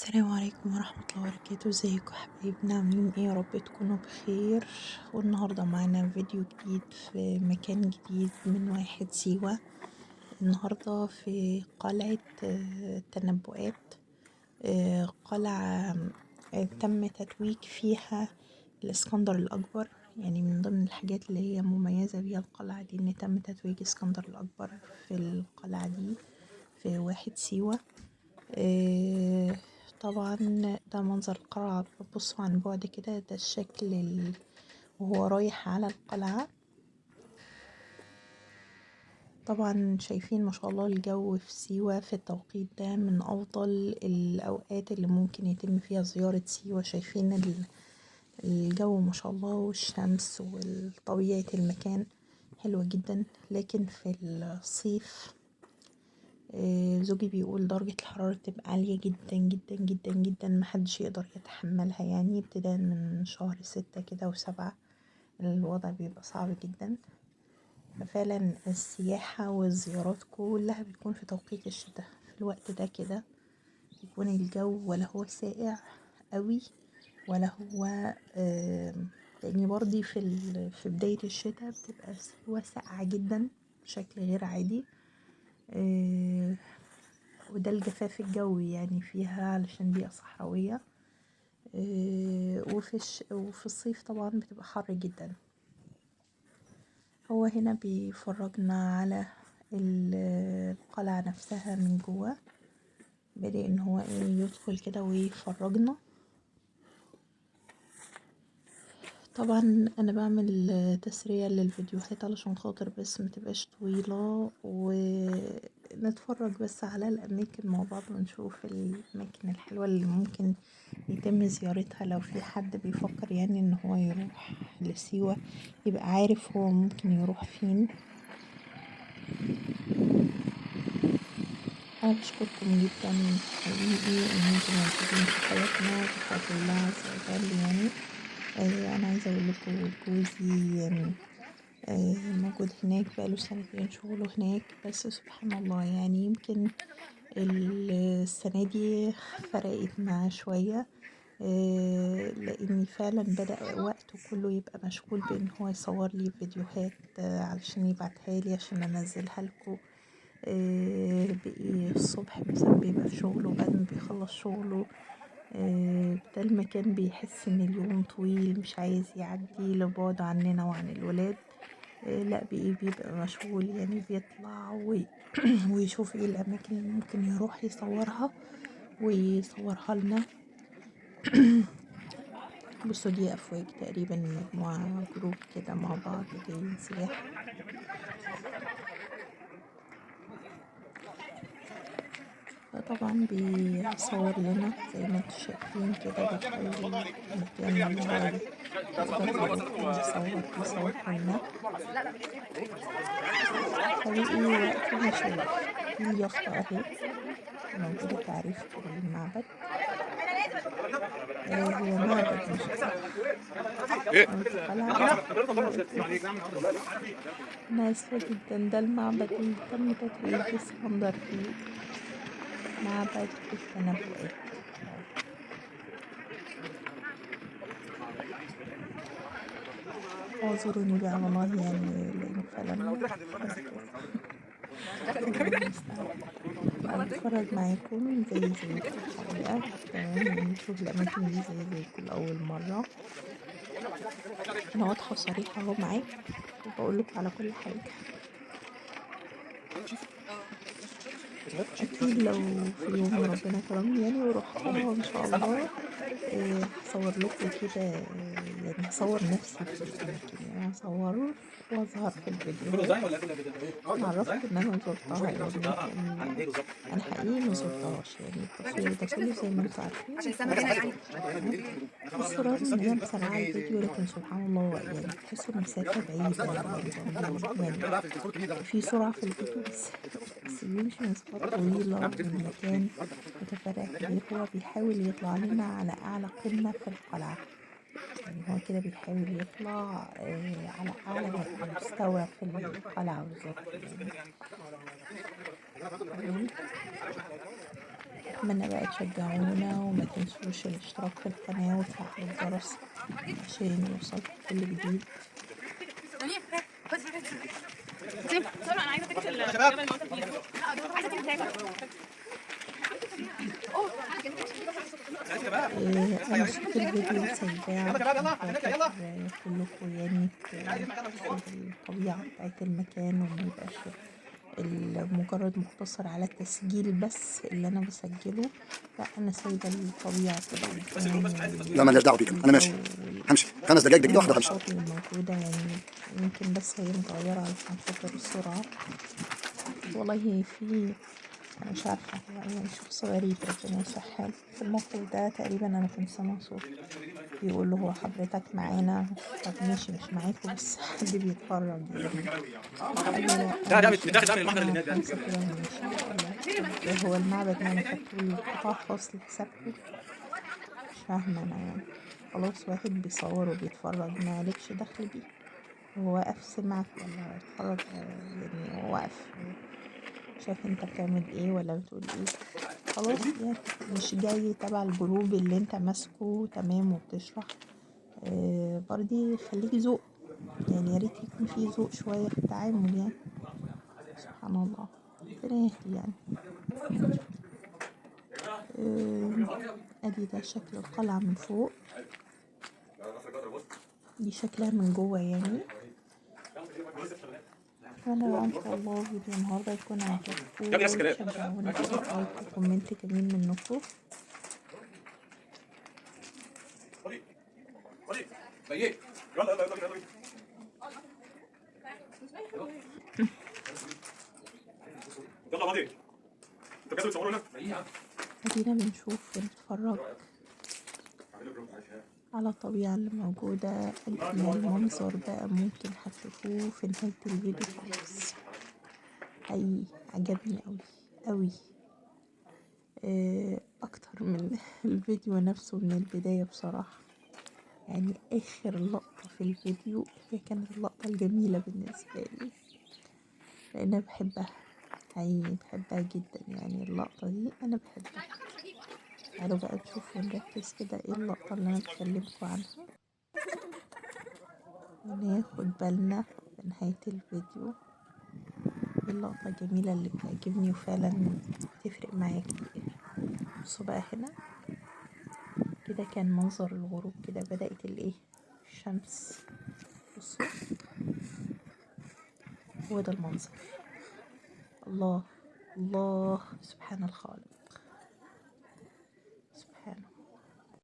السلام عليكم ورحمة الله وبركاته. ازيكم حبايبنا؟ عاملين ايه؟ يا رب تكونوا بخير. والنهاردة معانا فيديو جديد في مكان جديد من واحد سيوة. النهاردة في قلعة التنبؤات، قلعة تم تتويج فيها الاسكندر الأكبر. يعني من ضمن الحاجات اللي هي مميزة بيها القلعة دي ان تم تتويج اسكندر الأكبر في القلعة دي في واحد سيوة. طبعا ده منظر القلعة، بصوا عن بعد كده، ده الشكل وهو رايح على القلعة. طبعا شايفين ما شاء الله الجو في سيوة في التوقيت ده من أفضل الأوقات اللي ممكن يتم فيها زيارة سيوة. شايفين الجو ما شاء الله والشمس وطبيعة المكان حلوة جدا. لكن في الصيف زوجي بيقول درجة الحرارة بتبقى عالية جدا جدا جدا جدا، محدش يقدر يتحملها. يعني ابتداء من شهر 6 كده و7 الوضع بيبقى صعب جدا. ففعلا السياحة والزيارات كلها بتكون في توقيت الشتاء، في الوقت ده كده يكون الجو ولا هو ساقع قوي ولا هو لأن برضي في بداية الشتاء بتبقى سيوة ساقعة جدا بشكل غير عادي. وده الجفاف الجوي يعني فيها علشان بيئة صحراوية. وفي الصيف طبعا بتبقى حر جدا. هو هنا بيفرجنا على القلعة نفسها من جوه، بدأ ان هو يدخل كده ويفرجنا. طبعا انا بعمل تسريع للفيديوهات علشان خاطر بس ما تبقاش طويلة، ونتفرج بس على الاماكن مع بعض ونشوف الاماكن الحلوة اللي ممكن يتم زيارتها. لو في حد بيفكر يعني ان هو يروح لسيوة يبقى عارف هو ممكن يروح فين. انا بشكركم جدا حقيقي ان انتم موجودين في حياتنا بفضل الله عز وجل. انا عايزه اقول لكم جوزي موجود هناك بقاله سنتين شغله هناك، بس سبحان الله يعني يمكن السنه دي فرقت معاه شويه، لاني فعلا بدأ وقته كله يبقى مشغول بان هو يصور لي فيديوهات علشان يبعتها لي عشان انزلها لكم. بقي الصبح مثلا بيبقى في شغله، وبعد ما بيخلص شغله بدل ما كان بيحس ان اليوم طويل مش عايز يعدي لبعده عننا وعن الولاد، لا بيبقى مشغول، يعني بيطلع ويشوف ايه الاماكن اللي ممكن يروح يصورها ويصورها لنا. بصوا دي افواج تقريبا، مجموعة group كده مع بعض جايين سياحة. طبعا بيصور لنا زي ما انتم شايفين كده، بيحاول المكان اللي هو يقدر يصور لنا. حقيقي وقته مشغول. دي اليافطة اهي موجودة تعريف بالمعبد. هو معبد مش قلعة. أنا آسفة جدا، ده المعبد اللي تم تتويج اسكندر فيه، معبد التنبؤات. اعذروني بقى والله، يعني لأن فعلا بتفرج معاكم زي الحقيقة، تمام؟ يعني نشوف الأماكن دي زي كل أول مرة. أنا واضحة وصريحة أهو معاك وبقول لكم على كل حاجة. أكيد لو في يوم ربنا كرمني يعني ورحتها إن شاء الله هصور لكم كده، يعني هصور نفسي في الأماكن، يعني هصور وأظهر في الفيديو أعرفكم إن أنا زرتها. يعني أنا حقيقي ما زرتهاش، يعني التصوير ده كله زي ما انتوا عارفين بس رغم إن أنا مسرعة الفيديو، لكن سبحان الله يعني تحسوا المسافة بعيدة، يعني في سرعة في الفيديو بس بيمشي مسافات طويلة والمكان متفرع كبير. هو بيحاول يطلع لنا على أعلى قمة في القلعة، يعني هو كده بيحاول يطلع على أعلى مستوى في القلعة بالظبط. يعني اتمنى بقى تشجعونا وما تنسوش الاشتراك في القناة وتفعلوا الجرس عشان يوصلكم كل جديد. انا صوت الفيديو سايباه علشان خاطر كلكم يعني تحسوا بالطبيعة بتاعت المكان، وما يبقاش مجرد مقتصر على التسجيل بس اللي انا بسجله، لا انا سايبه الطبيعة كده قدام. لا مالناش دعوه بيكم، انا ماشي، همشي 5 دقايق، دقيقة واحدة همشي. الاصوات اللي موجودة يعني يمكن بس هي متغيرة علشان خاطر السرعة. والله في انا مش عارفه، يعني شخص غريب ربنا يصحها. في الموقف ده تقريبا انا كنت سامعه صوت بيقول له هو حضرتك معانا؟ طب ماشي مش معاكم، بس حد بيتفرج يعني. لا خمسة كده وماشي. هو المعبد يعني خدتوا قطاع خاص لحسابكم؟ مش فاهمه انا يعني. خلاص واحد بيصور وبيتفرج مالكش دخل بيه، هو واقف سمعك ولا اتفرج يعني، هو واقف شايف انت بتعمل ايه ولا بتقول ايه، خلاص يعني مش جاي تبع ال group اللي انت ماسكه تمام وبتشرح. برضي خليك ذوق يعني، يا ريت يكون في ذوق شوية في التعامل يعني. سبحان الله، ربنا يهدي يعني. ادي ده شكل القلعة من فوق، دي شكلها من جوه يعني. اتمنى بقى ان شاء الله فيديو النهارده يكون عجبكم، وتشجعونا كده ب like و comment جميل منكم. ادينا بنشوف ونتفرج على الطبيعة اللي موجودة. أجمل منظر بقى ممكن هتشوفوه في نهاية الفيديو خالص، حقيقي عجبني أوي أوي، أكتر من الفيديو نفسه من البداية بصراحة. يعني آخر لقطة في الفيديو هي كانت اللقطة الجميلة بالنسبة لي، لأن أنا بحبها حقيقي، بحبها جدا يعني اللقطة دي أنا بحبها. تعالوا بقى نشوف ونركز كده ايه اللقطة اللي انا بكلمكم عنها، وناخد بالنا في نهاية الفيديو ايه اللقطة الجميلة اللي بتعجبني وفعلا بتفرق معايا كتير. بصوا بقى هنا كده كان منظر الغروب كده، بدأت الايه الشمس. بصوا هو ده المنظر. الله الله، سبحان الخالق.